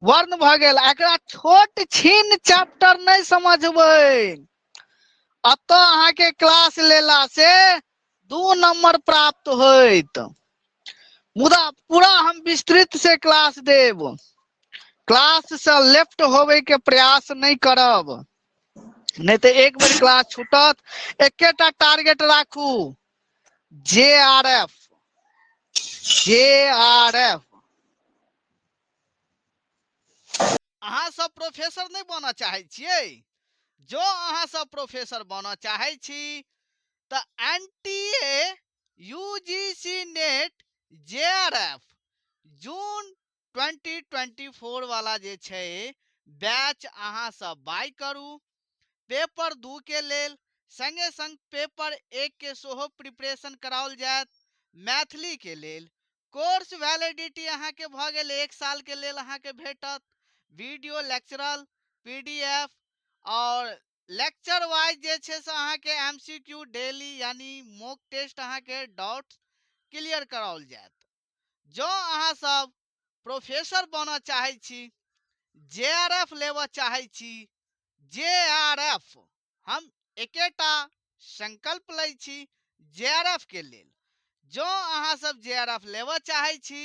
वर्ण भऽ गेल। एकरा छोट छीन चैप्टर नहि समझबै। एतऽ अहाँके क्लास लेला से 2 नंबर प्राप्त होइत, मुदा पूरा हम विस्तृत से क्लास देब। क्लास से लेफ्ट होवे के प्रयास नहीं करब, नहीं तो एक बेर क्लास छूटत। एकेटा टारगेट राखू, जेआरएफ, जेआरएफ। अहाँ सब प्रोफेसर नहीं बनऽ चाहै छियै? जो अहाँ सब प्रोफेसर बनऽ चाहै छी तऽ एनटीए यूजीसी नेट जेआरएफ जून 2024 वाला जे छै बैच अहाँ सब बाय करू। पेपर 2 के लेल संगे संग पेपर 1 के सेहो प्रिपरेशन कराओल जायत। मैथिली के लेल कोर्स वैलिडिटी अहाँ के भऽ गेल 1 साल के लेल अहाँ के भेटत। वीडियो लेक्चरल, पीडीएफ और लेक्चर वाइज जे छै से अहाँ के एमसीक्यू डेली यानी मॉक टेस्ट अहाँ के डाउट क्लियर कराओल जायत। जँ अहाँ सब प्रोफेसर बनऽ चाहै छी, जेआरएफ लेबऽ चाहै छी, जेआरएफ हम एकेटा संकल्प लै छी जेआरएफ के लेल। जँ अहाँ सब जेआरएफ लेबऽ चाहै छी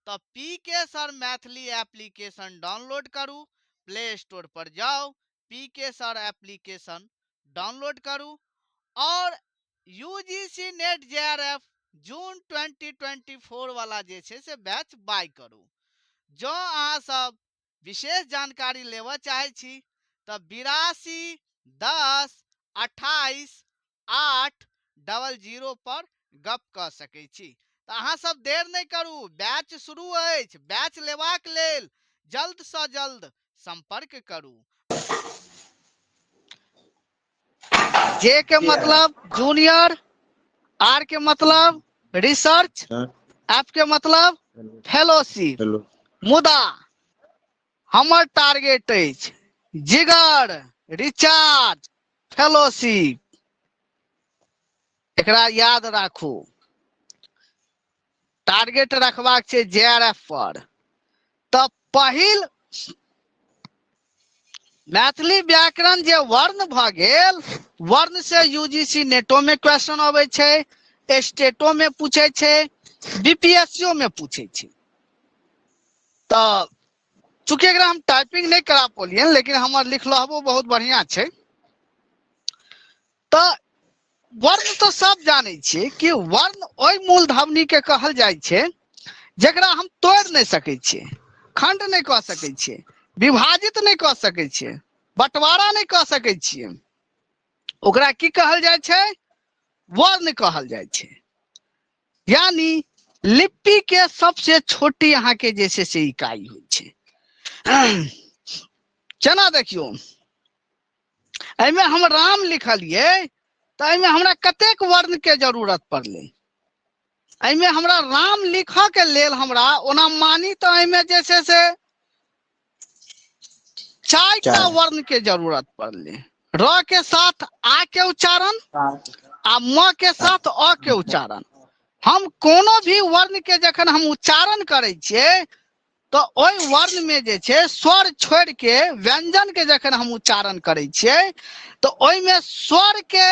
तऽ पी के सर मैथिली एप्लीकेशन डाउनलोड करू, प्ले स्टोर पर जाउ, पी के सर एप्लीकेशन डाउनलोड करू और यूजीसी नेट जेआरएफ जून 2024 वाला जे छै से बैच बाय करू। जँ अहाँ सब विशेष जानकारी लेबऽ चाहै छी तऽ 82 10 28 8 00 पर गप कऽ सकै छी। तऽ अहाँ सब देर नहि करू, बैच शुरू अछि। बैच लेबाक लेल जल्द सँ जल्द संपर्क करू। जे के मतलब जूनियर, आर के मतलब रिसर्च, एफ के मतलब फेलोशिप। मुदा हमर टारगेट अछि जिगर रिचार्ज फेलोशिप, एकरा याद राखू। टारगेट रखबाक छै जेआरएफ पर। तऽ पहिल मैथिली व्याकरण जे वर्ण भऽ गेल, वर्ण से यूजीसी नेटो में क्वेश्चन अबै छै, स्टेटो में पूछै छै, बीपीएससीओ में पूछै छै। तऽ चूंकि एकरा हम टाइपिंग नहि करा पौलियन, लेकिन हमर लिखलहबो बहुत बढ़िया छै। तऽ वर्ण तऽ सब जानै छियै कि वर्ण ओहि मूल ध्वनि के कहल जाइ छै जकरा हम तोड़ि नहि सकै छियै, खंड नहि कऽ सकै छियै, विभाजित नहि कऽ सकै छियै, बंटवारा नहि कऽ सकै छियै, ओकरा की कहल जाइ छै? वर्ण कहल जाइ छै। यानी लिपि के सबसे छोटी अहाँ के जे छै से इकाई होइ छै। चना देखियौ, एहिमे हम राम लिखलियै तऽ एहिमे हमरा कतेक वर्ण के जरूरत पड़लै? एहिमे हमरा राम लिखऽ के लेल हमरा ओना मानी तऽ एहिमे जे छै से 4टा वर्ण के जरूरत पड़लै। र के साथ आ के उच्चारण आ म के साथ अ के उच्चारण। हम कोनो भी वर्ण के जखन हम उच्चारण करै छियै तऽ ओहि वर्ण में जे छै स्वर छोड़ि के व्यंजन के जखन हम उच्चारण करै छियै तऽ ओहिमे स्वर के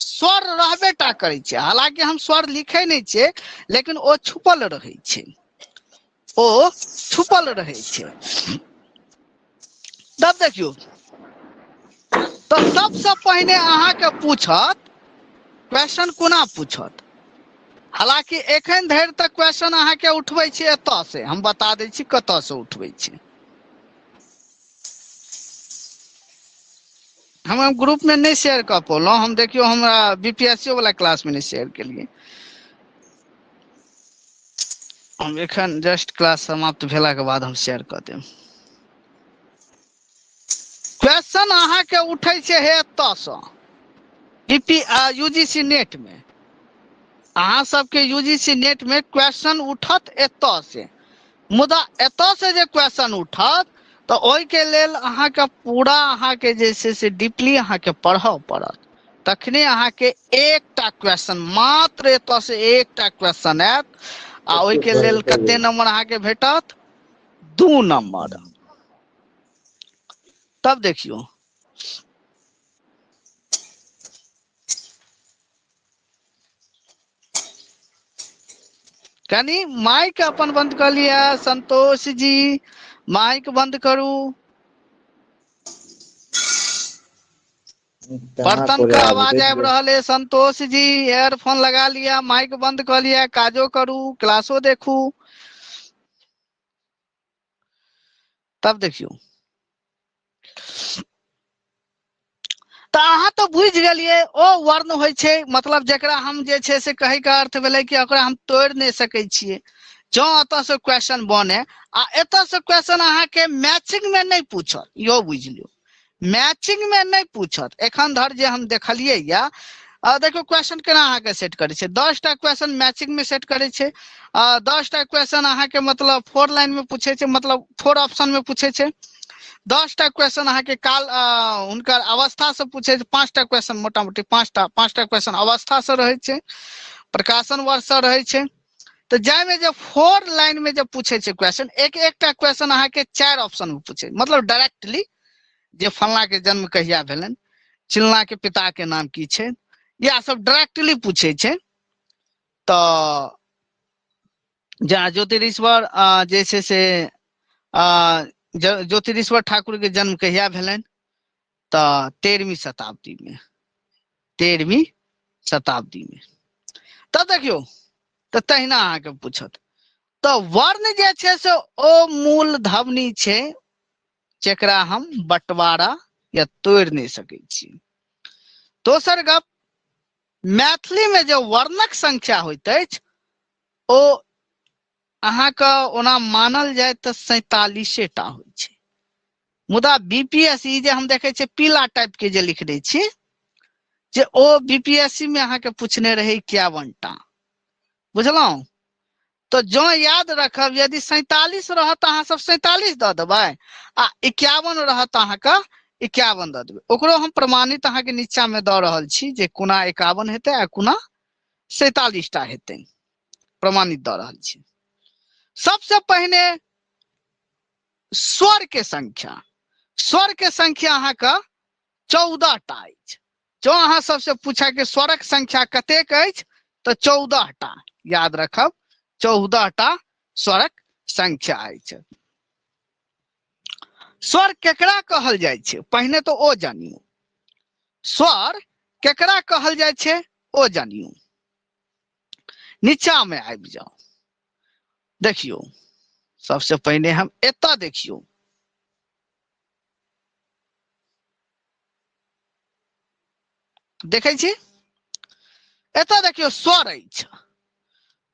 स्वर रहबे टा करै छै। हालांकि हम स्वर लिखै नहि छियै, लेकिन ओ छुपल रहै छै, ओ छुपल रहै छै। तब देखियौ, तऽ सबसँ पहिने अहाँके पूछत क्वेश्चन। कोना पूछत? हालांकि एखन धरि तक क्वेश्चन अहाँके उठबै छी एतऽ से, हम बता दै छी कतऽ से उठबै छी। हम ग्रुप में नहीं शेयर कऽ पौलहुँ। हम देखियौ, हमरा बीपीएससी वाला क्लास में नहीं शेयर केलियै। हम एखन जस्ट क्लास समाप्त भेला के बाद हम शेयर कऽ देब। क्वेश्चन अहाँके उठै छै हे एतऽ सँ, बीपी यूजीसी नेट में अहाँ सबके यूजीसी नेट में क्वेश्चन उठत एतऽ से। मुदा एतऽ से जे क्वेश्चन उठत तऽ ओहिके लेल अहाँके पूरा अहाँके जे छै से डीपली अहाँके पढ़ऽ पड़त, तखने अहाँके एकटा क्वेश्चन मात्र एतऽ से एकटा क्वेश्चन आयत। आ ओहिके लेल कते नंबर अहाँके भेटत? 2 नंबर। तब देखियौ। कनि माइक अपन बंद कऽ लिअ संतोष जी, माइक बंद करू। बर्तन के आवाज आबि रहल है संतोष जी, एयरफोन लगा लिअ, माइक बंद कऽ लिअ, काजो करू, क्लासो देखू। तब देखियौ, तऽ अहाँ तऽ बुझि गेलियै ओ वर्ण होइ छै, मतलब जकरा हम जे छै से कहैके अर्थ भेलै कि ओकरा हम तोड़ि नहि सकै छियै। जँ एतऽसँ क्वेश्चन बने आ एतऽसँ क्वेश्चन अहाँके मैचिंगमे नहि पूछत, इहो बुझि लियौ, मैचिंगमे नहि पूछत। एखन धरि जे हम देखलियै या, देखियौ क्वेश्चन केना अहाँके सेट करै छै। 10टा क्वेश्चन मैचिंगमे सेट करै छै, 10टा क्वेश्चन अहाँके मतलब 4 लाइनमे पूछै छै, मतलब 4 ऑप्शनमे पूछै छै। 10टा क्वेश्चन अहाँके काल हुनकर अवस्थासँ पूछै छै, 5टा क्वेश्चन मोटा मोटी 5टा क्वेश्चन अवस्थासँ रहै छै, प्रकाशन वर्षसँ रहै छै। तऽ जाहिमे जे 4 लाइनमे जे पूछै छै क्वेश्चन, एक एकटा क्वेश्चन अहाँके 4 ऑप्शनमे पूछै, मतलब डायरेक्टली जे फलना के जन्म कहिया भेलनि, चिलना के पिता के नाम की छै, इएह सब डायरेक्टली पूछै छै। तऽ जेना ज्योतिरीश्वर जे छै से ज्योतिरीश्वर ठाकुर के जन्म कहिया भेलनि, तऽ 13वीं शताब्दी में, 13वीं शताब्दी में। तब देखियौ, तऽ तहिना अहाँके पूछत। तऽ वर्ण जे छै से ओ मूल ध्वनि छै जेकरा हम बंटवारा या तोड़ि नहि सकै छी। दोसर गप, मैथिली में जे वर्णक संख्या होइत अछि ओ अहाँके ओना मानल जाय तऽ 47 टा होइ छै, मुदा बीपीएससी जे हम देखै छियै पीला टाइप के जे लिखने छी, जे ओ बीपीएससी में अहाँके पूछने रहै 51 टा, बुझलहुँ? तऽ जँ याद रखब, यदि 47 रहत तऽ अहाँ सब 47 दऽ देबै, आ 51 रहत तऽ अहाँके 51 दऽ देबै। ओकरो हम प्रमाणित अहाँके नीचा में दऽ रहल छी जे कोना 51 हेतै आ कोना 47 टा हेतै, प्रमाणित दऽ रहल छी। सबसे पहिने स्वर के संख्या, स्वर के संख्या अहाँके 14 टा अछि। जँ अहाँ सबसे पूछा कि स्वरक संख्या कतेक अछि तऽ 14 टा, याद रखब 14 टा स्वरक संख्या अछि। स्वर केकरा कहल जाइ छै पहिने तऽ ओ जानियौ, स्वर केकरा कहल जाइ छै ओ जानियौ। नीचा में आबि जाउ, देखियौ सबसे पहिने हम एतऽ देखियौ, देखै छी एतऽ देखियौ स्वर अछि।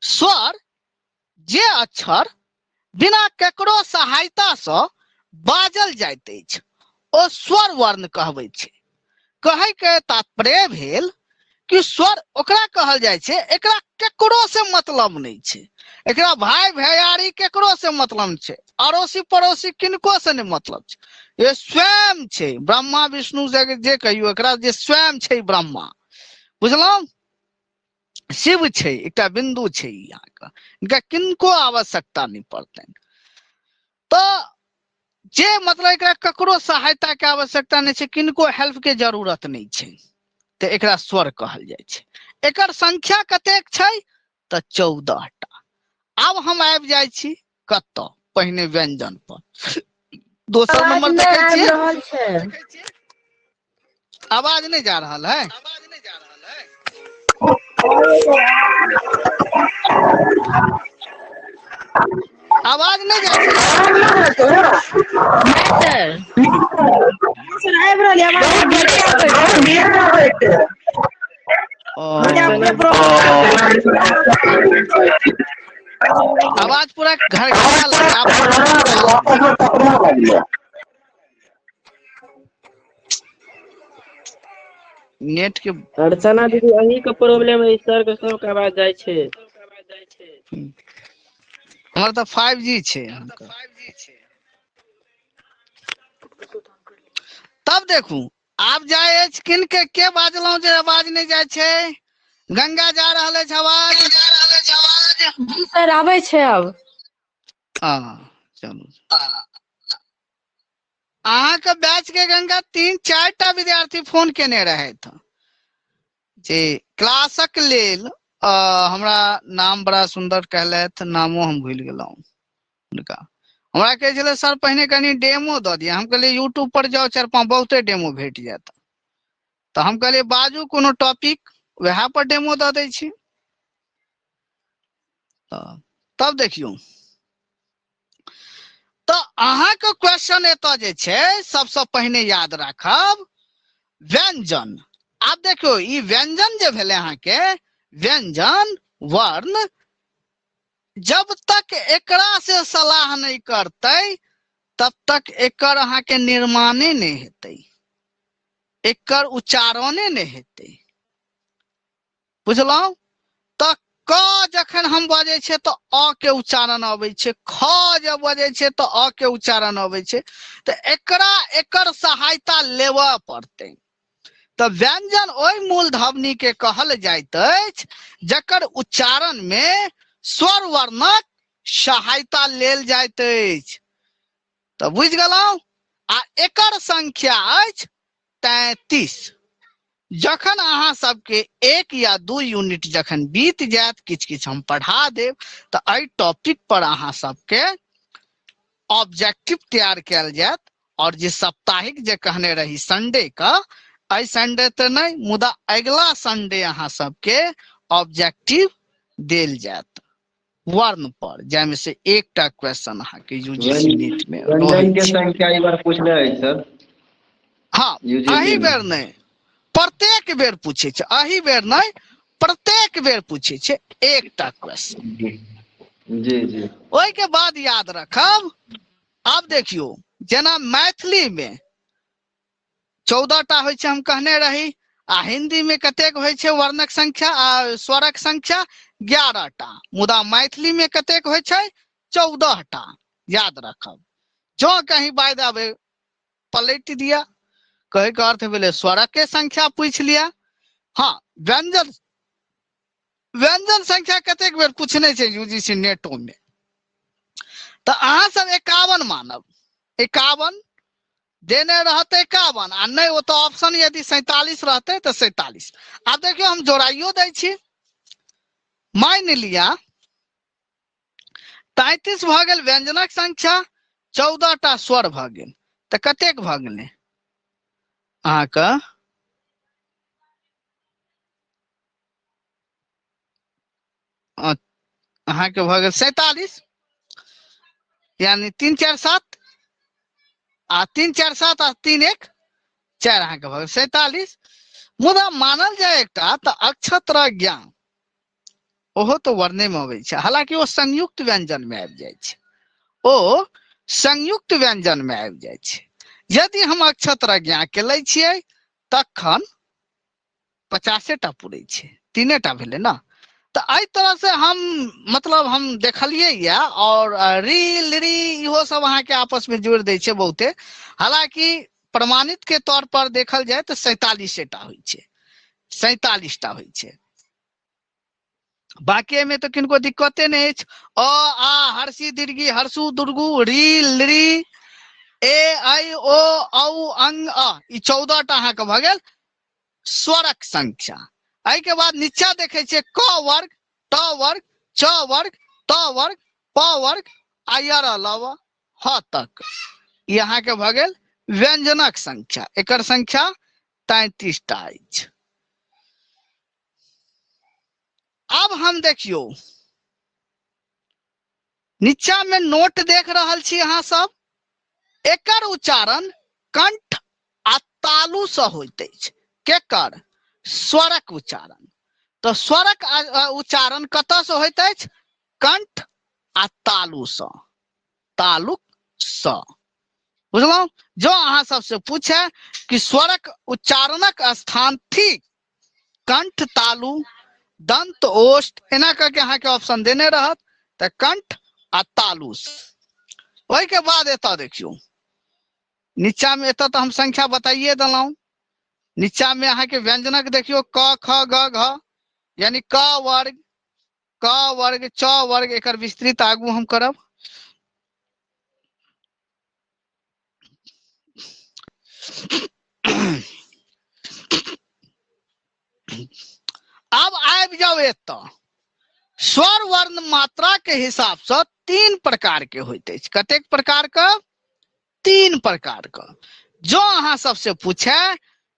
स्वर जे अक्षर बिना केकरो सहायता सँ बाजल जाइत अछि ओ स्वर वर्ण कहबै छै। कहै के तात्पर्य भेल कि स्वर ओकरा कहल जाइ छै, एकरा केकरो से मतलब नहि छै, एकरा भाई भैयारी केकरो से मतलब छै, अड़ोसी पड़ोसी किनको से नहि मतलब छै, ये स्वयं छै ब्रह्मा विष्णु से जे कहियौ एकरा जे स्वयं छै ब्रह्मा, बुझलहुँ? शिव छै, एकटा बिंदु छै ई अहाँके, इनका किनको आवश्यकता नहि पड़तनि। तऽ जे मतलब एकरा ककरो सहायता के आवश्यकता नहि छै, किनको हेल्प के जरूरत नहि छै, तऽ एकरा स्वर कहल जाइ छै। एकर संख्या कतेक छै तऽ 14 टा। आब हम आबि जाइ छी कतऽ, पहिने व्यंजन पर। दोसर आवाज नंबर नहि देखै आबि छियै? रहल छै। आवाज नहि जा रहल है? आवाज नहि जाइ छै? नहि सर। सर आबि रहल यऽ आवाज। बहुत धीरे आबै छै। ओ। आवाज पूरा घर घर नेट के। अर्चना दीदी अहीं के प्रॉब्लम है, सर के सबके आवाज जाइ छै। हमर तऽ 5G छै अहाँके। तब देखू आब जाय अछि किनके, के बाजलहुँ जे आवाज नहि जाइ छै? गंगा जा रहल अछि आवाज? जी सर आबै छै आब। हँ चलू, अहाँके बैच के गंगा 3-4 टा विद्यार्थी फोन केने रहथि जे क्लासक लेल। हमरा नाम बड़ा सुंदर कहलथि, नामो हम भूलि गेलहुँ हुनका। हमरा कहै छलै सर पहिने कनि डेमो दऽ दिअ। हम कहलियै यूट्यूब पर जाउ, 4-5 बहुते डेमो भेट जायत। तऽ हम कहलियै बाजू कोनो टॉपिक, वएह पर डेमो दऽ दै छी। तब देखियौ, तऽ अहाँके क्वेश्चन एतऽ जे छै सबसँ पहिने याद राखब व्यंजन। आब देखियौ ई व्यंजन जे भेलै अहाँके व्यंजन वर्ण, जब तक एकरा से सलाह नहि करतै तब तक एकर अहाँके निर्माणे नहि हेतै, एकर उच्चारणे नहि हेतै। बुझलहुँ? तऽ क जखन हम बजै छियै तऽ अ के उच्चारण अबै छै, ख जे बजै छियै तऽ अ के उच्चारण अबै छै। तऽ एकरा एकर सहायता लेबऽ पड़तै। तऽ व्यंजन ओहि मूल ध्वनि के कहल जाइत अछि जकर उच्चारण मे स्वर वर्णक सहायता लेल जाइत अछि। तऽ बुझि गेलहुँ? आ एकर संख्या अछि 33। जखन अहाँ सबके 1 या 2 यूनिट जखन बीत जायत, किछु किछु हम पढ़ा देब, तऽ एहि टॉपिक पर अहाँ सबके ऑब्जेक्टिव तैयार कयल जायत। और जे साप्ताहिक जे कहने रही संडे का, एहि संडे तऽ नहि, मुदा अगिला संडे अहाँ सबके ऑब्जेक्टिव देल जायत वर्ण पर, जाहिमे से एकटा क्वेश्चन अहाँके यूजीसी नीट में व्यंजन के संख्या ई बार पूछने अछि सर। हाँ, एहि बेर नहि, प्रत्येक बेर पूछे छै। एहि बेर नहि, प्रत्येक बेर पूछे छै एकटा क्वेश्चन। जी जी। ओहि के बाद याद रखब। आब देखियौ जेना मैथिली में 14 टा होइ छै हम कहने रही, आ हिंदी में कतेक होइ छै वर्णक संख्या आ स्वरक संख्या 11 टा, मुदा मैथिली में कतेक होइ छै 14 टा। याद रखब। जो कहीं बाय the way पलटि दिया, कहे के अर्थ भेलै स्वरक के संख्या पूछि लिया। हाँ, व्यंजन व्यंजन संख्या कतेक बेर पूछने छै यूजीसी नेटो में, तऽ अहाँ सब 51 मानब, 51 देने रहते 51, आ नहि ओतऽ ऑप्शन यदि 47 रहते तऽ 47। आब देखियौ हम जोड़ाइयो दै छी। मानि लिया 33 भऽ गेल व्यंजनक संख्या, 14 टा स्वर भऽ गेल, तऽ कतेक भऽ गेलै अहाँके? अहाँके भऽ गेल 47, यानी 3 4 7 आ 3 4 7 आ 3 1 4, अहाँके भऽ गेल 47। मुदा मानल जाय एकटा तऽ अक्षत्र ज्ञान ओहो तऽ वर्णे मे अबै छै, हालांकि ओ संयुक्त व्यंजन मे आबि जाइ छै, ओ संयुक्त व्यंजन मे आबि जाइ छै। यदि हम अक्षत्र ज्ञा के लै छियै तखन 50 टा पुरै छै, 3 टा भेलै ने। तऽ एहि तरह से हम मतलब हम देखलियै या, और री ली इहो सब अहाँके आपस में जोड़ि दै छै बहुते। हालांकि प्रमाणित के तौर पर देखल जाय तऽ 47 टा होइ छै, 47 टा होइ छै। बाकी एहिमे तऽ किनको दिक्कते नहि अछि। अ आ हर्षी दीर्घी हर्षु दुर्गु री ली ए ऐ ओ औ अंग अ, ई 14 टा अहाँके भऽ गेल स्वरक संख्या। एहि के बाद नीचा देखै छियै क वर्ग ट वर्ग च वर्ग त वर्ग प वर्ग आ यर ल ह तक, ई अहाँके भऽ गेल व्यंजनक संख्या। एकर संख्या 33 टा अछि। आब हम देखियौ नीचा में नोट देख रहल छी अहाँ सब, एकर उच्चारण कंठ आ तालु से होइत अछि। केकर? स्वरक उच्चारण। तऽ स्वरक उच्चारण कतऽ से होइत अछि? कंठ आ तालु से, तालुक स। बुझलहुँ? जो अहाँ सबसे पूछे कि स्वरक उच्चारणक स्थान थिक कंठ तालु दंत ओष्ठ, एना करके अहाँके ऑप्शन देने रहत, तऽ कंठ आ तालु। ओहिके बाद एतऽ देखियौ नीचा में, एतऽ तऽ हम संख्या बताइए देलहुँ। नीचा में अहाँके व्यंजनक देखियौ क ख ग घ, यानी क वर्ग क वर्ग च वर्ग, एकर विस्तृत आगू हम करब। आबि जाउ एतऽ। स्वर वर्ण मात्रा के हिसाब से 3 प्रकार के होइत अछि। कतेक प्रकार के? 3 प्रकार के। जो अहाँ सबसे पूछे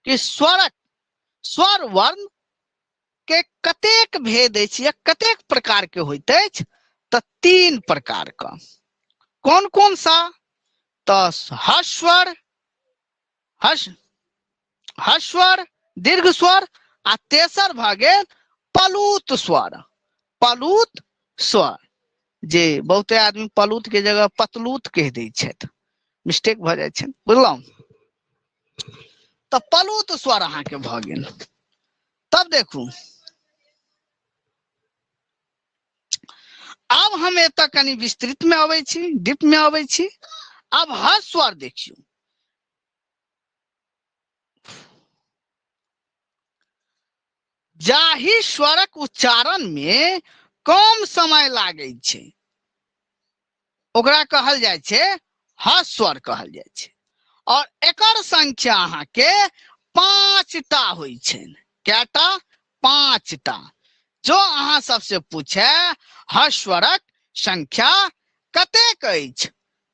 कि स्वर वर्ण के कतेक भेद अछि या कतेक प्रकार के होइत अछि, तऽ 3 प्रकार के। कौन कौन सा? तऽ हस्वर, हस, हस्वर, दीर्घ स्वर, आ तेसर भऽ गेल पलूत स्वर। पलूत स्वर जे बहुते आदमी पलूत के जगह पतलूत कहि दै छथि, मिस्टेक भऽ जाइ छै, बुझलहुँ? तऽ पलूत स्वर अहाँके भऽ गेल। तब देखू, आब हम एतऽ कनि विस्तृत में अबै छी, डीप में अबै छी। आब हर स्वर देखियौ। जाहि स्वरक उच्चारण में कम समय लागै छै ओकरा कहल जाइ छै ह्रस्वर कहल जाइ छै। और एकर संख्या अहाँके 5टा होइ छै। कएटा? 5टा। जो अहाँ सबसे पूछे ह्रस्वरक संख्या कतेक अछि,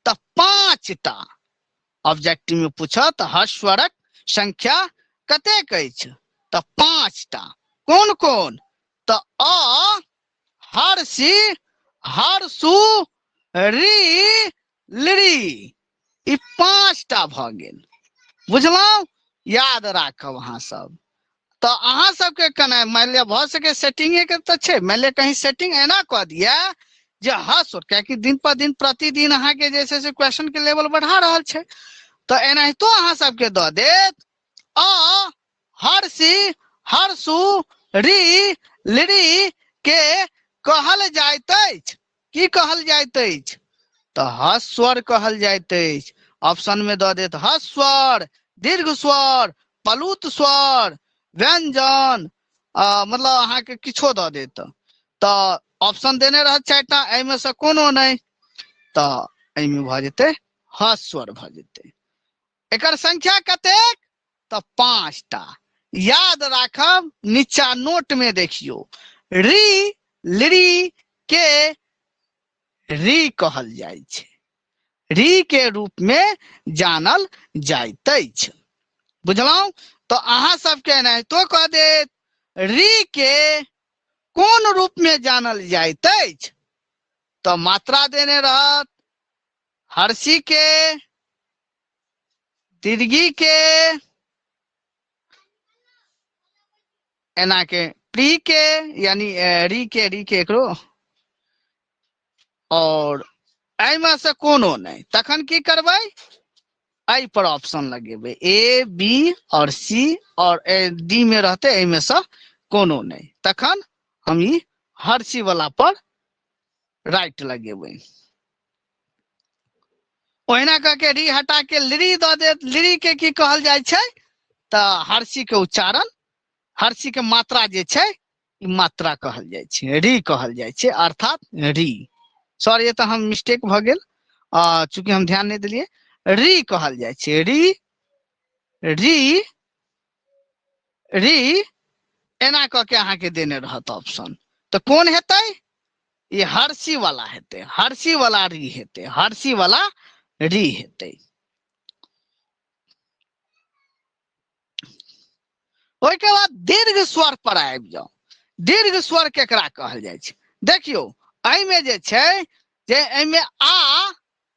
तऽ 5टा। ऑब्जेक्टिव में पूछत ह्रस्वरक संख्या कतेक अछि, तऽ 5टा। कोन कोन? तऽ अ, हर्षि, हर्षु, री, लृ, ई 5टा भऽ गेल। बुझलहुँ? याद राखब अहाँ सब। तऽ अहाँ सबके कने मानि लिअ भऽ सके सेटिंगे के तऽ छै, मानि लिअ कहीं सेटिंग एना कऽ दिअ जे हर्ष, कियाकि दिन पर दिन प्रतिदिन अहाँके जे छै से क्वेश्चन के लेवल बढ़ा रहल छै, तऽ एनाहितो अहाँ सबके दऽ देत अ, हर्षि, हर्षु, री, लृ के कहल जाइत अछि। की कहल जाइत अछि? तऽ ह्रस्वर कहल जाइत अछि। ऑप्शन में दऽ देत ह्रस्वर, दीर्घ स्वर, पलूत स्वर, व्यंजन, मतलब अहाँके किछो दऽ देत। तऽ ऑप्शन देने रहत 4टा, एहिमे से कोनो नहि, तऽ एहिमे भऽ जेतै ह्रस्वर भऽ जेतै। एकर संख्या कतेक? तऽ 5टा। याद राखब, नीचा नोट में देखियौ, री, लृ के री कहल जाइ छै, री के रूप में जानल जाइत अछि। बुझलहुँ? तऽ अहाँ सबके एनाहितो कऽ देत, री के कोन रूप में जानल जाइत अछि, तऽ मात्रा देने रहत हर्षी के, दीर्घी के, एना के प्री के, यानी री के, री के एकरो, और एहिमे से कोनो नहि, तखन की करबै? एहि पर ऑप्शन लगेबै ए, बी और सी, और ए, डी में रहते एहिमे से कोनो नहि, तखन हम ई हर्षी वाला पर राइट लगेबै। ओहिना कह के री हटा के लृ दऽ देत। लृ के की कहल जाइ छै? तऽ हर्षी के उच्चारण, हर्षी के मात्रा जे छै ई मात्रा कहल जाइ छै, री कहल जाइ छै, अर्थात री। सॉरी, तऽ हम मिस्टेक भऽ गेल, चूंकि हम ध्यान नहि देलियै। री कहल जाइ छै, री, री, री, एना कऽ के अहाँके देने रहत ऑप्शन, तऽ कोन हेतै? ई हर्षी वाला हेतै, हर्षी वाला री हेतै, हर्षी वाला री हेतै। ओहिके बाद दीर्घ स्वर पर आबि जाउ। दीर्घ स्वर केकरा कहल जाइ छै? देखियौ, एहिमे जे छै जे एहिमे आ,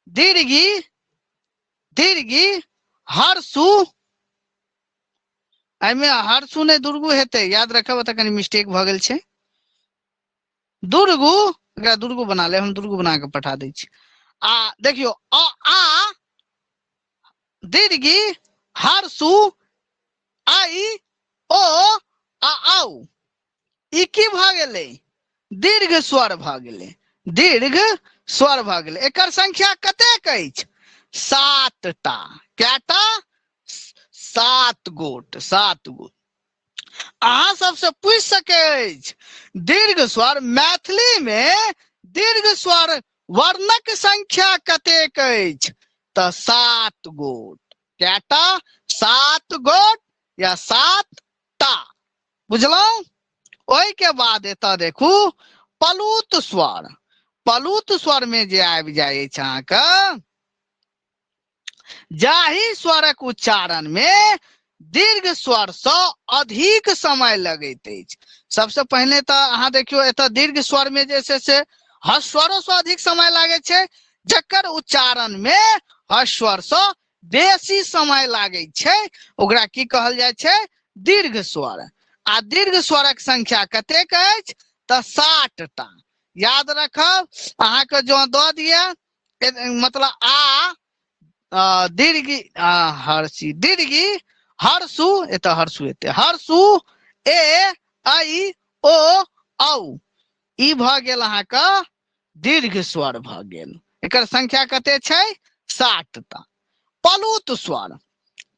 दीर्घी, दीर्घी, हर्षु, एहिमे हर्षु नहि दुर्गु हेतै, याद रखब, तऽ कनि मिस्टेक भऽ गेल छै। दुर्गु, एकरा दुर्गु बना ले, हम दुर्गु बना के पठा दै छी। आ देखियौ, अ, आ, दीर्घी, हर्षु, आई, ओ, आ, औ, ई की भऽ गेलै? दीर्घ स्वर भऽ गेलै, दीर्घ स्वर भऽ गेलै। एकर संख्या कतेक अछि? 7टा। कएटा? 7 गोट, 7 गोट। अहाँ सबसे पूछि सकै अछि दीर्घ स्वर मैथिली में दीर्घ स्वर वर्णक संख्या कतेक अछि? तऽ 7 गोट। कएटा? 7 गोट या 7टा। बुझलहुँ? ओहिके बाद एतऽ देखू पलूत स्वर। पलूत स्वर में जे आबि जाइ अछि अहाँके, जाहि स्वरक उच्चारण में दीर्घ स्वर सँ अधिक समय लगैत अछि। सबसे पहिने तऽ अहाँ देखियौ एतऽ दीर्घ स्वर में जे छै से ह्रस्वरो सँ अधिक समय लागै छै, जकर उच्चारण में ह्रस्वर सँ बेसी समय लागै छै ओकरा की कहल जाइ छै? दीर्घ स्वर। आ दीर्घ स्वरक संख्या कतेक अछि? तऽ 60 टा। याद रखब, अहाँके जँ दऽ दिअ मतलब आ दीर्घ हर्षी दीर्घी हर्षु, एतऽ हर्षु एते हर्षु ए ऐ ओ औ, ई भऽ गेल अहाँके दीर्घ स्वर भऽ गेल। एकर संख्या कते छै? 60 टा। पलूत स्वर,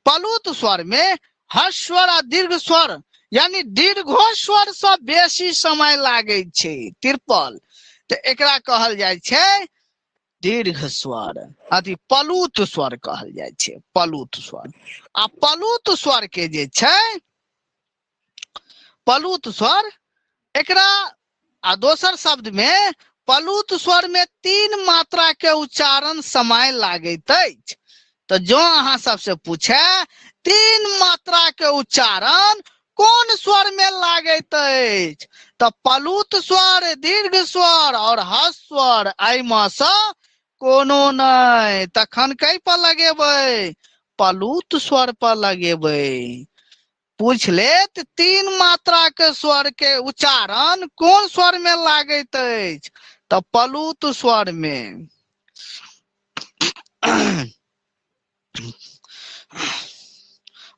पलूत स्वर में ह्रस्वर आ दीर्घ स्वर यानी दीर्घो स्वर से बेसी समय लागै छै, त्रिपल, तऽ एकरा कहल जाइ छै दीर्घ स्वर, अथी पलूत स्वर कहल जाइ छै, पलूत स्वर। आ पलूत स्वर के जे छै, पलूत स्वर एकरा आ दोसर शब्द में पलूत स्वर में 3 मात्रा के उच्चारण समय लागैत अछि। तऽ जँ अहाँ सबसे पूछे 3 मात्रा के उच्चारण कोन स्वर में लागैत अछि, तऽ पलूत स्वर, दीर्घ स्वर और ह्रस्व स्वर एहिमे सँ कोनो नहि। तखन कै पर लगेबै? पलूत स्वर पर लगेबै। पूछ लेत 3 मात्रा के स्वर के उच्चारण कोन स्वर में लागैत अछि, तऽ पलूत स्वर में।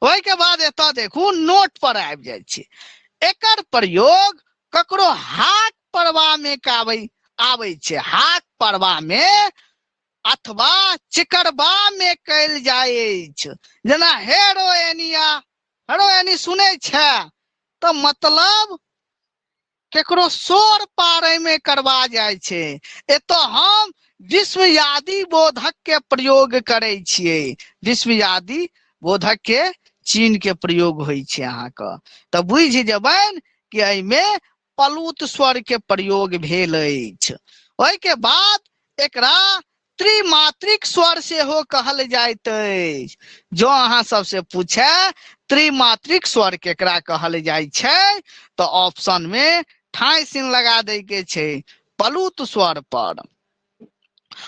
ओहिके बाद एतऽ देखू नोट पर आबि जाइ छै। एकर प्रयोग ककरो हाक पड़बा में आबै छै, हाक पड़बा में अथवा चिकरबा में कयल जाइ अछि। जेना हेरो एनिया, हेरो एनी सुनै छै, तऽ मतलब केकरो शोर पारै में करबा जाइ छै। एतऽ हम विस्मयादि बोधक के प्रयोग करै छियै, विस्मयादि बोधक के चिन्ह के प्रयोग होइ छै अहाँके, तऽ बुझि जेबनि कि एहिमे पलूत स्वर के प्रयोग भेल अछि। ओहिके बाद एकरा त्रिमात्रिक स्वर सेहो कहल जाइत अछि। जँ अहाँ सबसे पूछे त्रिमात्रिक स्वर केकरा कहल जाइ छै, तऽ ऑप्शन में ठाई सीन लगा दै के छै पलूत स्वर पर।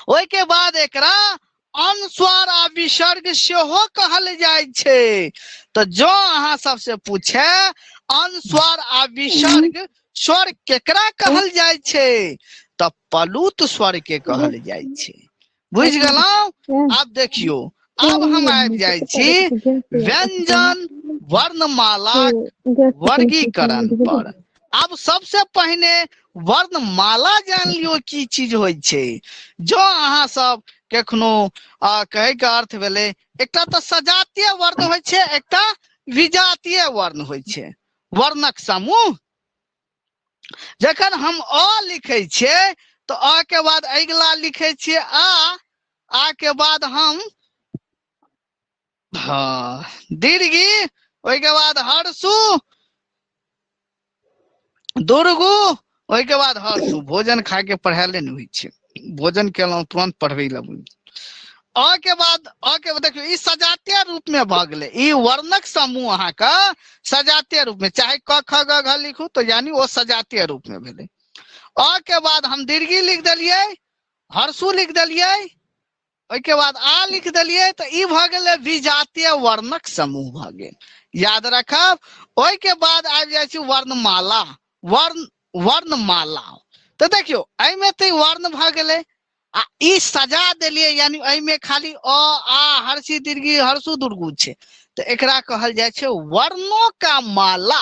ओहिके बाद एकरा अनुस्वार आ विसर्ग सेहो कहल जाइ छै। तऽ जँ अहाँ सबसे पूछे अनुस्वार आ विसर्ग स्वर केकरा कहल जाइ छै, तऽ पलूत स्वर के कहल जाइ छै। बुझि गेलहुँ? आब देखियौ, आब हम आबि जाइ छी व्यंजन वर्णमाला वर्गीकरण पर। आब सबसे पहिने वर्णमाला जान लियौ की चीज होइ छै। जँ अहाँ सब केखनो कहै के अर्थ भेलै, एकटा तऽ सजातीय वर्ण होइ छै, एकटा विजातीय वर्ण होइ छै, वर्णक समूह। जखन हम अ लिखै छियै तऽ अ के बाद अगिला लिखै छियै आ, आ के बाद हम हँ दीर्घी, ओहिके बाद हर्षु दुर्गु, ओहिके बाद हर्षु। भोजन खा के पढ़ायले नहि होइ छै, भोजन केलहुँ तुरंत पढ़बै लए। अ के बाद अ के देखियौ ई सजातीय रूप में भऽ गेलै, ई वर्णक समूह अहाँके सजातीय रूप में, चाहे क ख ग घ लिखू तऽ यानी ओ सजातीय रूप में भेलै। अ के बाद हम दीर्घी लिख देलियै, हर्षु लिख देलियै, ओहिके बाद आ लिख देलियै, तऽ ई भऽ गेलै विजातीय वर्णक समूह भऽ गेल। याद रखब। ओहिके बाद आबि जाइ छी वर्णमाला, वर्णमाला। तऽ देखियौ एहिमे तऽ वर्ण भऽ गेलै आ ई सजा देलियै, यानी एहिमे खाली अ आ हर्षी दीर्घी हर्षु दुर्गु छै, तऽ एकरा कहल जाइ छै वर्णों का माला।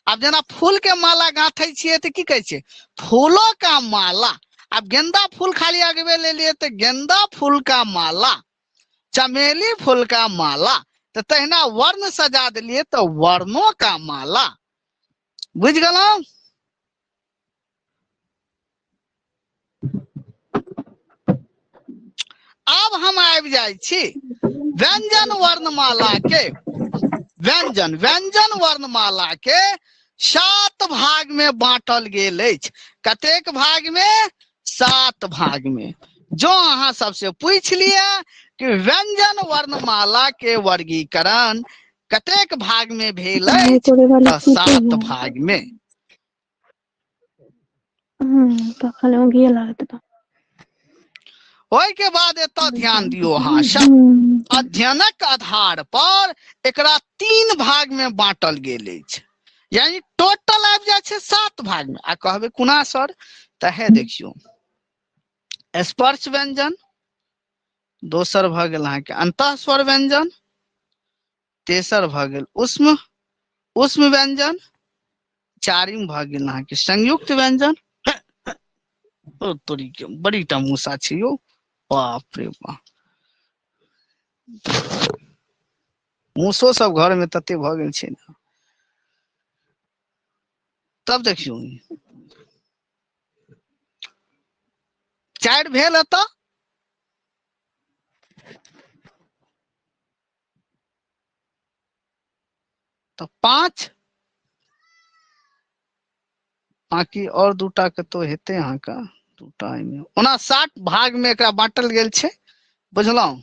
आब जेना फूल के माला गाँथै छियै तऽ की कहै छै? फूलों का माला। आब गेंदा फूल खाली अगबे लेलियै तऽ गेंदा फूल का माला, चमेली फूल का माला। तऽ तहिना वर्ण सजा देलियै तऽ वर्णों का माला। बुझि गेलहुँ? आब हम आबि जाइ छी व्यंजन वर्णमाला के। व्यंजन वर्णमाला के सात भाग में बांटल गेल अछि। कतेक भाग में? 7 भाग में। जो अहाँ सबसे पूछ लिया कि व्यंजन वर्णमाला के वर्गीकरण कतेक भाग में भेल पढ़ाई अछि, करे वाला तऽ सुते 7 हैं। भाग में। तो खाली ओंघिए लागत बा। ओहि के बाद एतऽ ध्यान दियौ अहाँ सब, अध्ययनक आधार पर एकरा 3 भाग में बांटल गेल अछि, यानी टोटल आबि जाइ छै 7 भाग में। आ कहबै कोना सर? तऽ हे देखियौ, स्पर्श व्यंजन, दोसर भऽ गेल अहाँके अंतঃस्वर व्यंजन, तेसर भऽ गेल उष्म उष्म व्यंजन, चारिम भऽ गेल अहाँके संयुक्त व्यंजन। ओ तोरी के बड़ी टा मूसा छै यौ, बाप रे बाप, मूसो सब घर में तते भऽ गेल छै ने। तब देखियौ 4 भेल एतऽ, तऽ 5, बाकी और दूटा के तो हेतै अहाँके दूटा एहिमे। ओना 7 भाग में एकरा बांटल गेल छै, बुझलहुँ?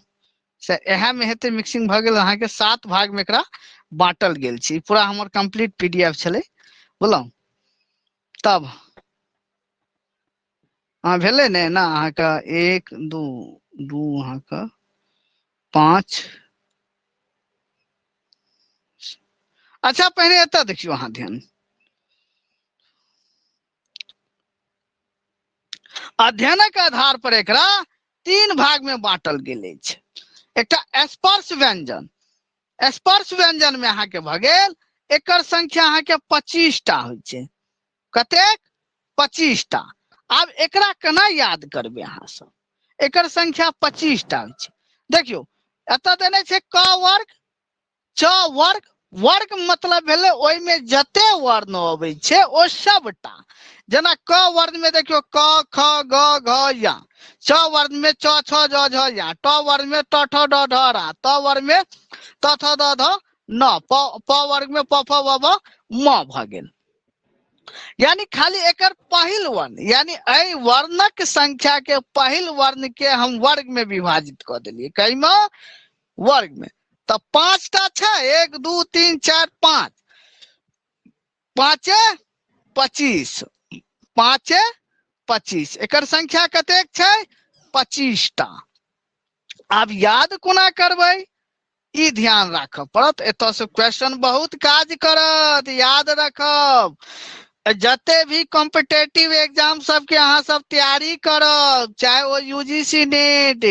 से इएह में हेतै मिक्सिंग भऽ गेल अहाँके, 7 भाग में एकरा बांटल गेल छै। ई पूरा हमर कंप्लीट पीडीएफ छलै, बुझलहुँ? तब हँ भेलै ने ना अहाँके 1 2 2 अहाँके 5। अच्छा पहिने एतऽ देखियौ अहाँ ध्यान, अध्ययनक आधार पर एकरा 3 भाग में बांटल गेल अछि। एकटा स्पर्श व्यंजन, स्पर्श व्यंजन में अहाँके भऽ गेल एकर संख्या अहाँके 25 टा होइ छै। कतेक? 25 टा। आब एकरा केना याद करबै अहाँ सब? एकर संख्या 25 टा होइ छै। देखियौ एतऽ देने छै क वर्ग च वर्ग, वर्ग मतलब भेलै ओहिमे जते वर्ण अबै छै ओ सबटा। जेना क वर्ण में देखियौ क ख ग घ या, च वर्ण में च छ ज झ या, ट वर्ण में ट ठ ड ढ रा, त वर्ण में त थ द ध न, प प वर्ग में प फ व भ म भऽ गेल। यानी खाली एकर पहिल वर्ण, यानी एहि वर्णक संख्या के पहिल वर्ण के हम वर्ग में विभाजित कऽ देलियै। कईमे? वर्ग में। तऽ 5टा छै, 1 2 3 4 5, पाँचे 25, पाँचे 25, एकर संख्या कतेक छै? 25 टा। आब याद कोना करबै ई ध्यान राखऽ पड़त। एतऽ से क्वेश्चन बहुत काज करत, याद रखब। जते भी कॉम्पिटेटिव एग्जाम सबके अहाँ सब तैयारी करब, चाहे ओ यूजीसी नेट,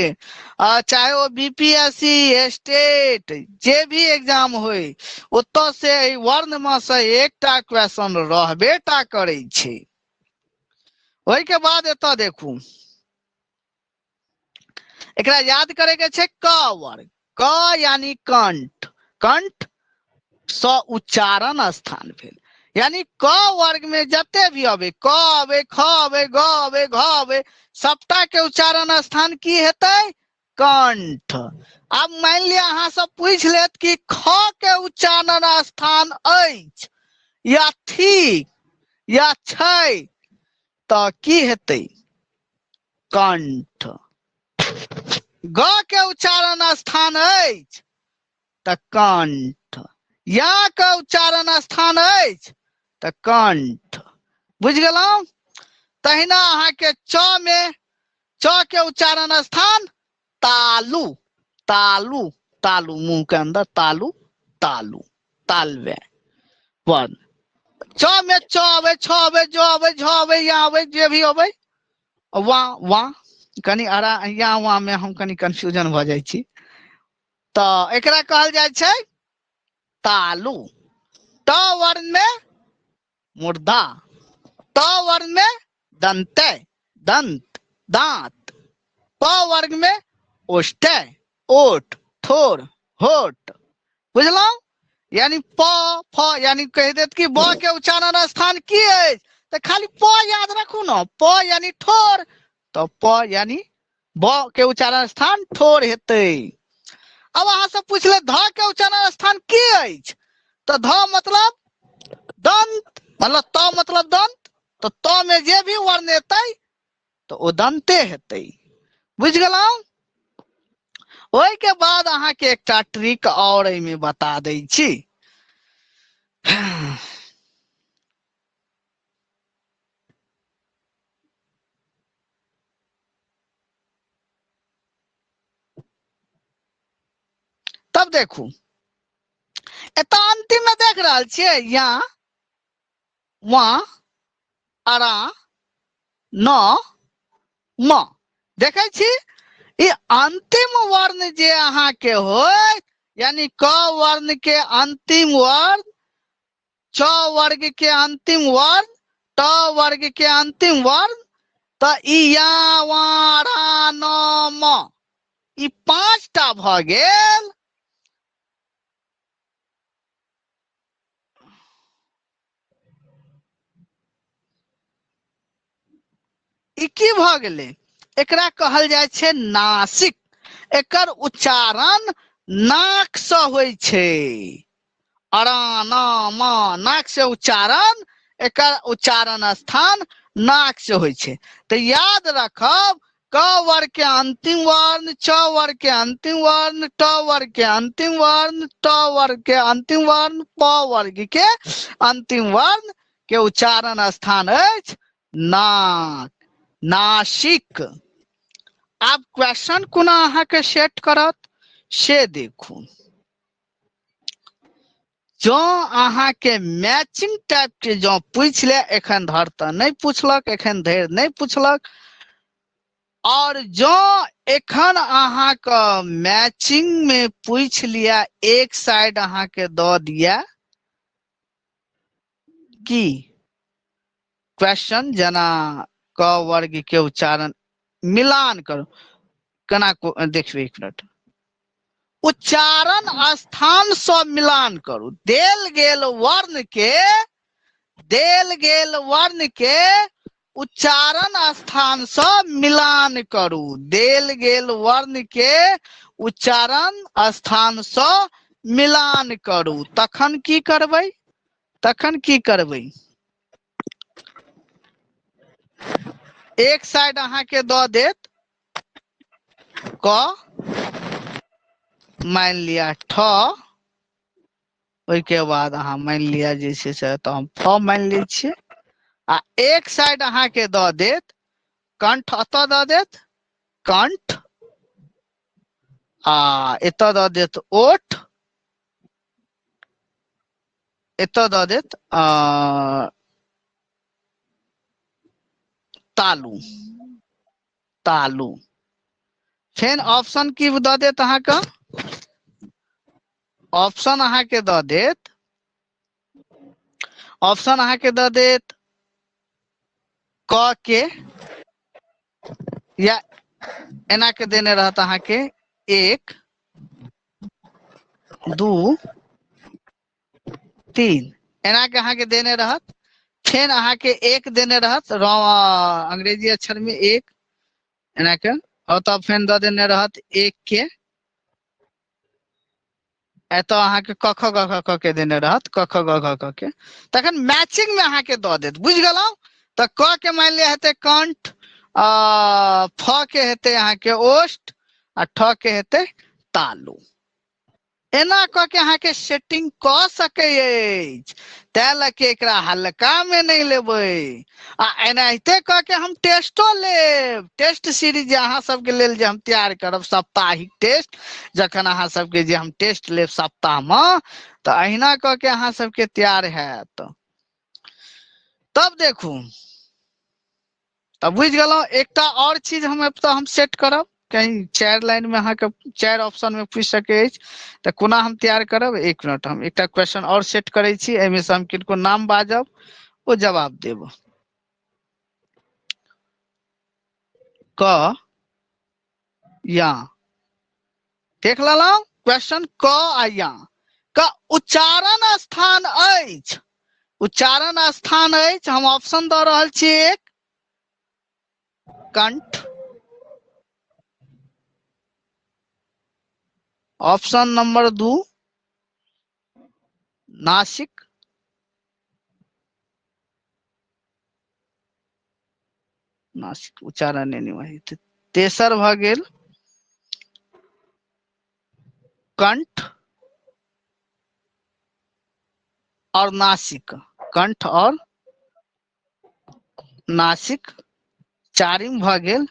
चाहे ओ बीपीएससी स्टेट, जे भी एग्जाम होय, ओतऽ से एहि वर्ण में से एकटा क्वेश्चन रहबे टा करै छै। ओहि के बाद एतऽ देखू, एकरा याद करे के छै क वर्ग, क यानी कंठ, कंठ स उच्चारण स्थान भेल, यानी क वर्ग में जते भी अबे, क अबे, ख अबे, ग अबे, घ अबे, सबटा के उच्चारण स्थान की हेतै? कंठ। आब मान लिअ अहाँ सब पूछि लेत कि ख के उच्चारण स्थान अछि या थिक या छै, तऽ की हेतै? कंठ। ग के उच्चारण स्थान अछि तऽ कंठ, या के उच्चारण स्थान अछि तऽ कंठ। बुझि गेलहुँ? तहिना अहाँके च में च के उच्चारण स्थान तालु, तालु, तालु, मुंह के अंदर तालु, तालु, तालवे वर्ण। च में च अबै, छ अबै, ज अबै, झ अबै, या अबै, जे भी अबै, वा वा, कनि अरा या वा में हम कनि कंफ्यूजन भऽ जाइ छी। तऽ एकरा कहल जाइ छै तालु। ट वर्ण में मुर्दा, त वर्ण में दंते, दंत, दांत, प वर्ग में ओष्ठ, ओठ, ठोर, होठ। बुझलहुँ? यानी प फ, यानी कहि देत कि ब के उच्चारण स्थान की अछि, तऽ खाली प याद रखू ने, प यानी ठोर, तऽ प यानी ब के उच्चारण स्थान ठोर हेतै। अब अहाँ सब पूछले ध के उच्चारण स्थान की अछि, तऽ ध मतलब द दंत मतलब त मतलब दंत, तऽ त में जे भी वर्ण एतै तऽ ओ दंते हेतै। बुझि गेलहुँ? ओहिके बाद अहाँके एकटा ट्रिक आओर एहिमे बता दै छी। तब देखू एतऽ अंतिम में देख रहल छियै या वा अरा न म, देखै छी ई अंतिम वर्ण जे अहाँके होय, यानी क वर्ण के अंतिम वर्ण, च वर्ग के अंतिम वर्ण, ट वर्ग के अंतिम वर्ण, तऽ ई या वा रा न म ई पांचटा भऽ गेल। ई की भऽ गेलै? एकरा कहल जाइ छै नासिक। एकर उच्चारण नाक से होइ छै। अरा ना मा, नाक से उच्चारण, एकर उच्चारण स्थान नाक से होइ छै। तऽ याद रखब क वर्ग के अंतिम वर्ण, च वर्ग के अंतिम वर्ण, ट वर्ग के अंतिम वर्ण, ट वर्ग के अंतिम वर्ण, प वर्ग के अंतिम वर्ण के उच्चारण स्थान अछि नाक, नासिक। आब क्वेश्चन कोना अहाँके सेट करत से देखू। जँ अहाँके मैचिंग टाइप के जँ पूछि ले, एखन धरि तऽ नहि पुछलक, एखन धरि नहि पुछलक, और जँ एखन अहाँके मैचिंग में पूछि लिअ, एक साइड अहाँके दऽ दिया की क्वेश्चन, जेना क वर्ग के उच्चारण मिलान करू, केना देखबै एक मिनट। उच्चारण स्थान से मिलान करू, देल गेल वर्ण के, देल गेल वर्ण के उच्चारण स्थान से मिलान करू, देल गेल वर्ण के उच्चारण स्थान से मिलान करू। तखन की करबै? तखन की करबै? एक साइड अहाँके दऽ देत क, मान लिअ ठ, ओहिके बाद अहाँ मान लिअ जे छै से तऽ हम फ मान लै छियै, आ एक साइड अहाँके दऽ देत कंठ, एतऽ दऽ देत कंठ, आ एतऽ दऽ देत ओठ, एतऽ दऽ देत तालू, तालू। फेर ऑप्शन की दऽ देत अहाँके? ऑप्शन अहाँके दऽ देत, ऑप्शन अहाँके दऽ देत क के, या एना के देने रहत अहाँके 1 2 3, एना के अहाँके देने रहत। फेर अहाँके 1 देने रहत अंग्रेजी अक्षर में 1 एना के, और तब फेर दऽ देने रहत 1 के, एतऽ अहाँके क ख ग घ क के देने रहत, क ख ग घ क के, तखन मैचिंग में अहाँके दऽ देत। बुझि गेलहुँ? तऽ क के मानि लिअ हेतै कंठ, आ फ के हेतै अहाँके ओष्ठ, आ ठ के हेतै तालु। एना कऽ के अहाँके सेटिंग कऽ सकै अछि, तै लऽ के एकरा हल्का में नहि लेबै। आ एनाहिते कऽ के हम टेस्टो लेब, टेस्ट सीरीज जे अहाँ सबके लेल जे हम तैयार करब, साप्ताहिक टेस्ट, जखन अहाँ सबके जे हम टेस्ट लेब सप्ताह में, तऽ अहिना कऽ के अहाँ सबके तैयार हैत। तब देखू, तब बुझि गेलहुँ। एकटा आओर चीज हम एतऽ हम सेट करब, कहीं 4 लाइन में अहाँके 4 ऑप्शन में पूछि सकै अछि, तऽ कोना हम तैयार करब? एक मिनट, हम एकटा क्वेश्चन आओर सेट करै छी, एहिमे से हम किनको नाम बाजब, ओ जवाब देब। क या, देख लेलहुँ क्वेश्चन क आ या क उच्चारण स्थान अछि, उच्चारण स्थान अछि, हम ऑप्शन दऽ रहल छी एक कंठ, ऑप्शन नंबर 2 नासिक, नासिक उच्चारण नहि हेतै। तेसर भऽ गेल कंठ और नासिक, कंठ और नासिक। चारिम भऽ गेल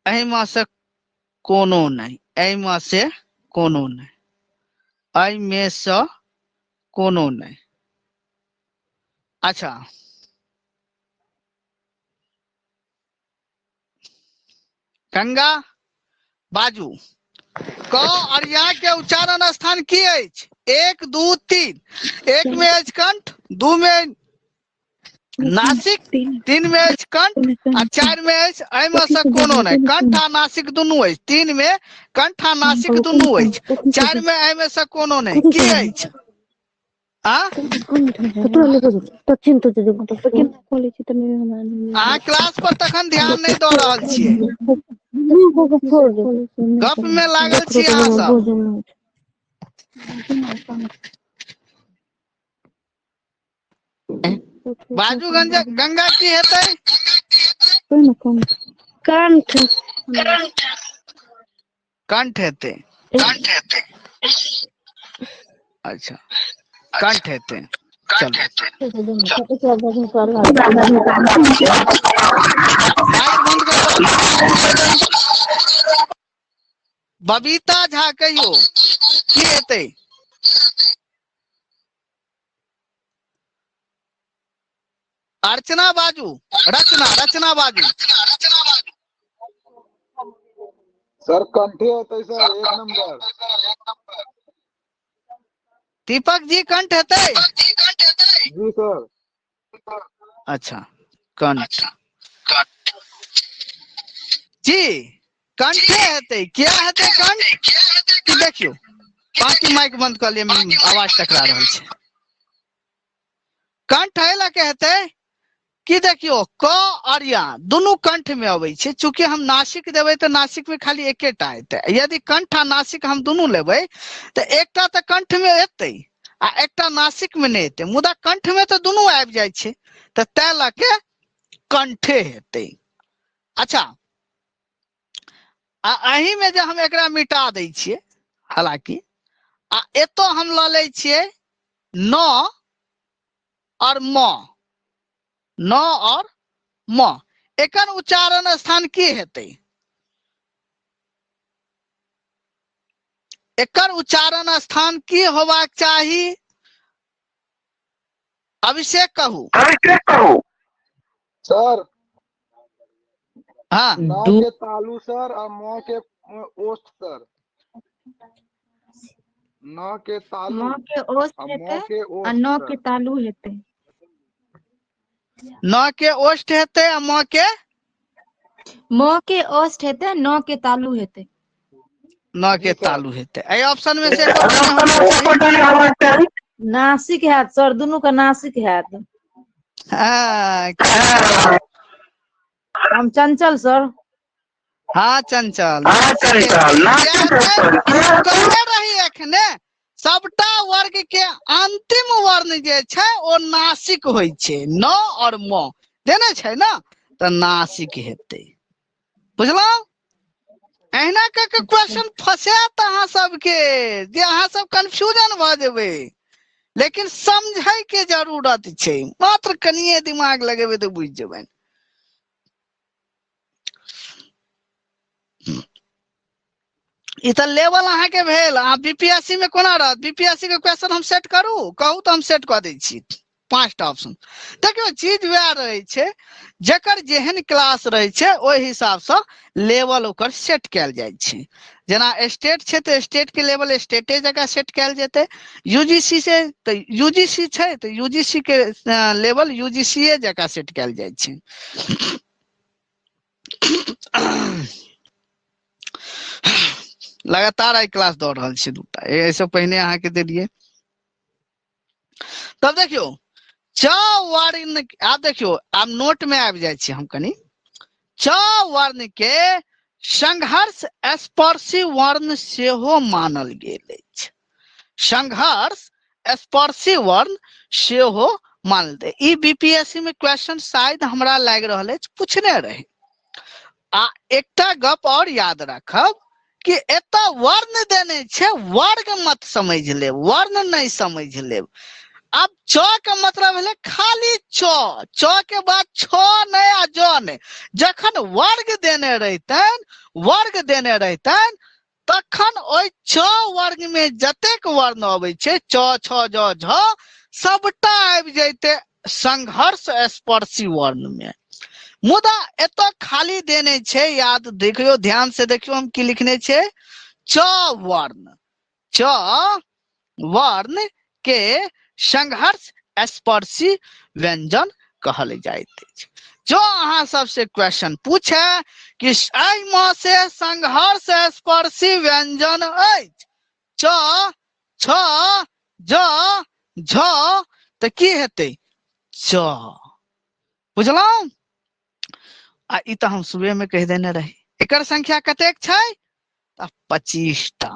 एहिमे से कोनो नहि, एहिमे से कोनो नहि, एहिमे से कोनो नहि। अच्छा गंगा बाजू, क और या के उच्चारण स्थान की अछि? 1 2 3। 1 में अछि कंठ, 2 में नासिक, 3 में अछि कंठ आ 4 में अछि एहिमे से कोनो नहि। कंठ आ नासिक दुनू अछि, 3 में कंठ आ नासिक दुनू अछि, 4 में एहिमे से कोनो नहि। की अछि? आ अहाँ क्लास पर तखन ध्यान नहि दऽ रहल छियै, गप में लागल छी अहाँ सब। बाजू गंगा, गंगा की हेतै? कंठ। कंठ हेतै। अच्छा कंठ हेतै। चलू माइक बंद कर। बबीता झा कहियो की हेतै? अर्चना बाजू, रचना, रचना बाजू। सर कंठे हेतै सर, 1 नंबर। दीपक जी कंठ हेतै? जी सर। अच्छा कंठ जी, कंठे हेतै। किया हेतै कंठ? कि देखियौ बाकी माइक बंद कऽ लिअ, आवाज टकरा रहल छै। कंठ एहि लए के हेतै कि देखियौ क और या दुनू कंठ में अबै छै। चूंकि हम नासिक देबै तऽ नासिक में खाली एकेटा एतै। यदि कंठ आ नासिक हम दुनू लेबै तऽ एकटा तऽ कंठ में एतै आ एकटा नासिक में नहि एतै, मुदा कंठ में तऽ दुनू आबि जाइ छै, तऽ तै लऽ के कंठे हेतै। अच्छा आ एहि में जे हम एकरा मिटा दै छियै, हालांकि आ एतौ हम लऽ लै छियै न और म, न और म, एकर उच्चारण स्थान की हेतै? एकर उच्चारण स्थान की होबाक चाही? अभिषेक कहू। सर हाँ न दू के तालु सर आ म के ओष्ठ सर। न के तालु म के ओष्ठ आ म हेतै के आ ओष्ठ न सर। के तालु हेतै। न के ओष्ठ हेतै आ म के, म के ओष्ठ हेतै, न के तालु हेतै। न जी के सर। तालु हेतै। एहि ऑप्शन में से एकोटा नहि होबाक चाही। नासिक हैत सर, दुनू के नासिक हैत। हाँ हम चंचल सर। हाँ चंचल, नासिक हेतै। किया हेतै? कहने रही एखने सबटा वर्ग के अंतिम वर्ण जे छै ओ नासिक होइ छै, न और म देने छै ना, तऽ नासिक हेतै। बुझलहुँ? एहिना कऽ के क्वेश्चन फंसायत अहाँ सबके, जे अहाँ सब कंफ्यूजन भऽ जेबै, लेकिन समझै के जरूरत छै, मात्र कनिये दिमाग लगेबै तऽ बुझि जेबै। ई तऽ लेवल अहाँके भेल। अहाँ बीपीएससी में कोना रहत? बीपीएससी के क्वेश्चन हम सेट करू? कहू तऽ हम सेट कऽ दै छी 5टा ऑप्शन। देखियौ चीज वएह रहै छै, जकर जेहन क्लास रहै छै ओहि हिसाबसँ लेवल ओकर सेट कयल जाइ छै। जेना स्टेट छै तऽ स्टेट के लेवल स्टेटे जकाँ सेट कयल जेतै, यूजीसी से तऽ यूजीसी छै तऽ यूजीसी के लेवल यूजीसीए जकाँ सेट कयल जाइ छै। लगातार आइ क्लास दऽ रहल छी दूटा, एहिसँ पहिने अहाँके देलियै। तब देखियौ च वर्ण, आब देखियौ आब नोट में आबि जाइ छी हम कनि। च वर्ण के संघर्ष स्पर्शी वर्ण सेहो मानल गेल अछि। संघर्ष स्पर्शी वर्ण सेहो मान लेतै। ई बीपीएससी में क्वेश्चन शायद हमरा लागि रहल अछि पूछने रहे। आ एकटा गप और याद राखब कि एतऽ वर्ण देने छै, वर्ग मत समझ लेब, वर्ण नहीं समझ लेब। आब च के मतलब भेलै खाली च, च के बाद छ नहीं आ ज नहीं। जखन वर्ग देने रहितनि, वर्ग देने रहितनि तखन ओहि च वर्ग में जतेक वर्ण अबै छै, च छ ज झ, सबटा आबि जैते संघर्ष स्पर्शी वर्ण में। मुदा एतऽ खाली देने छै, याद देखियौ, ध्यान से देखियौ हम की लिखने छै, च वर्ण, च वर्ण के संघर्ष स्पर्शी व्यंजन कहल जाइत अछि। जो अहाँ सबसे क्वेश्चन पूछे कि एहिमे से संघर्ष स्पर्शी व्यंजन अछि, च छ ज झ, तऽ की हेतै? च। बुझलहुँ? आ ई तऽ हम सुबह में कहि देने रही। एकर संख्या कतेक छै? तऽ 25टा।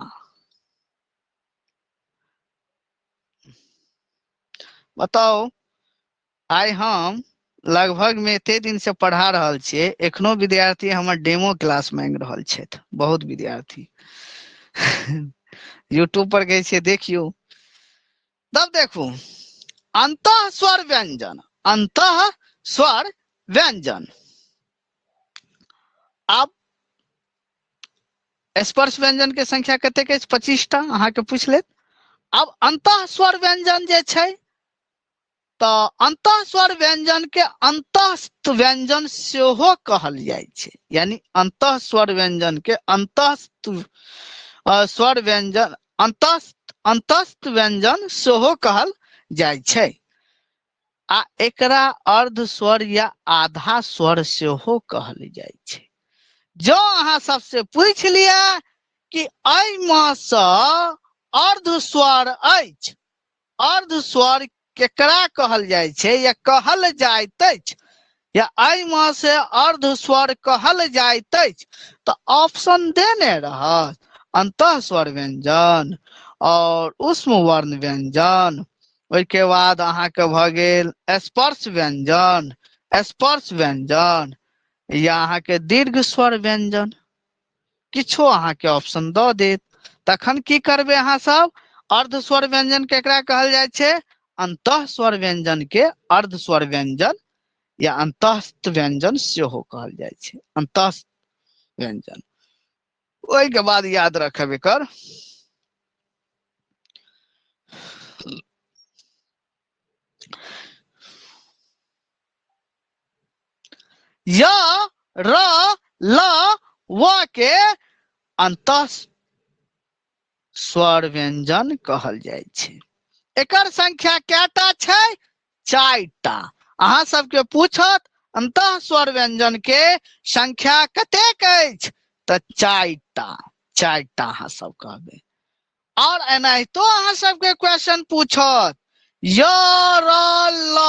बताउ, आइ हम लगभग में एते दिन से पढ़ा रहल छियै, एखनो विद्यार्थी हमर डेमो क्लास मांगि रहल छथि। बहुत विद्यार्थी यूट्यूब पर कहै छियै देखियौ। तब देखू, अंतः स्वर व्यंजन, अंतः स्वर व्यंजन। आब स्पर्श व्यंजन के संख्या कतेक अछि? 25टा अहाँके पूछि लेत। आब अंतः स्वर व्यंजन जे छै, तऽ अंतः स्वर व्यंजन के अंतस्थ व्यंजन सेहो कहल जाइ छै। यानी अंतः स्वर व्यंजन के अंतस्थ स्वर व्यंजन, अंतस्थ, अंतस्थ व्यंजन सेहो कहल जाइ छै। आ एकरा अर्ध स्वर या आधा स्वर सेहो कहल जाइ छै। जँ अहाँ सबसे पूछि लिअ कि एहिमे सँ अर्ध स्वर अछि, अर्ध स्वर केकरा कहल जाइ छै या कहल जाइत अछि, या एहिमे से अर्ध स्वर कहल जाइत अछि, तऽ ऑप्शन देने रहत अंतः स्वर व्यंजन और ऊष्म वर्ण व्यंजन, ओहिके बाद अहाँके भऽ गेल स्पर्श व्यंजन, स्पर्श व्यंजन या अहाँके दीर्घ स्वर व्यंजन, किछो अहाँके ऑप्शन दऽ देत। तखन की करबै अहाँ सब? अर्ध स्वर व्यंजन केकरा कहल जाइ छै? अंतः स्वर व्यंजन के अर्ध स्वर व्यंजन या अंतस्थ व्यंजन सेहो कहल जाइ छै, अंतस्थ व्यंजन। ओहिके बाद याद रखब एकर य र ल व के अंतः स्वर व्यंजन कहल जाइ छै। एकर संख्या कएटा छै? 4टा। अहाँ सबके पूछत अंतः स्वर व्यंजन के संख्या कतेक अछि, तऽ 4टा, 4टा अहाँ सब कहबै। और एनाहितो अहाँ सबके क्वेश्चन पूछत, य र ल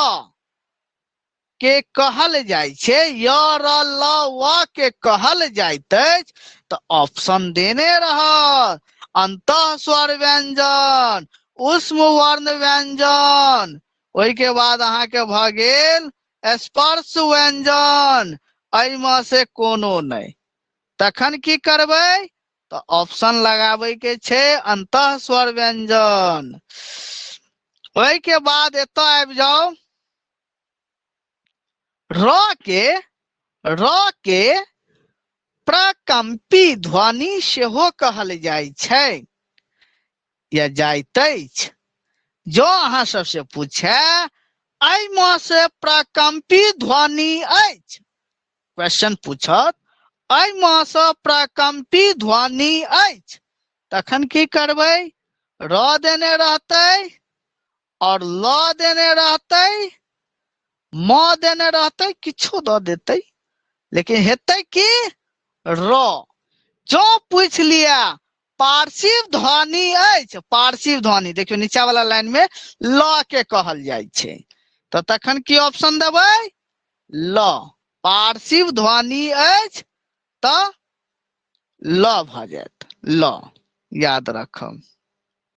के कहल जाइ छै, य र ल व के कहल जाइत अछि, तऽ ऑप्शन देने रहत अंतः स्वर व्यंजन, ऊष्म वर्ण व्यंजन, ओहिके बाद अहाँके भऽ गेल स्पर्श व्यंजन, एहिमे से कोनो नहि। तखन की करबै? तऽ ऑप्शन लगाबै के छै अंतः स्वर व्यंजन। ओहिके बाद एतऽ आबि जाउ, र के, र के प्रकम्पी ध्वनि सेहो कहल जाइ छै या जाइत अछि। जँ अहाँ सबसे पूछे एहिमे से प्रकम्पी ध्वनि अछि, क्वेश्चन पूछत एहिमे सँ प्रकम्पी ध्वनि अछि, तखन की करबै? र देने रहतै और ल देने रहतै, म देने रहतै, किछो दऽ देतै, लेकिन हेतै की? र। जँ पूछि लिअ पार्श्व ध्वनि अछि, पार्श्व ध्वनि देखियौ नीचा वाला लाइन में ल के कहल जाइ छै, तऽ तखन की ऑप्शन देबै? ल। पार्श्व ध्वनि अछि तऽ ल भऽ जायत, ल। याद राखब।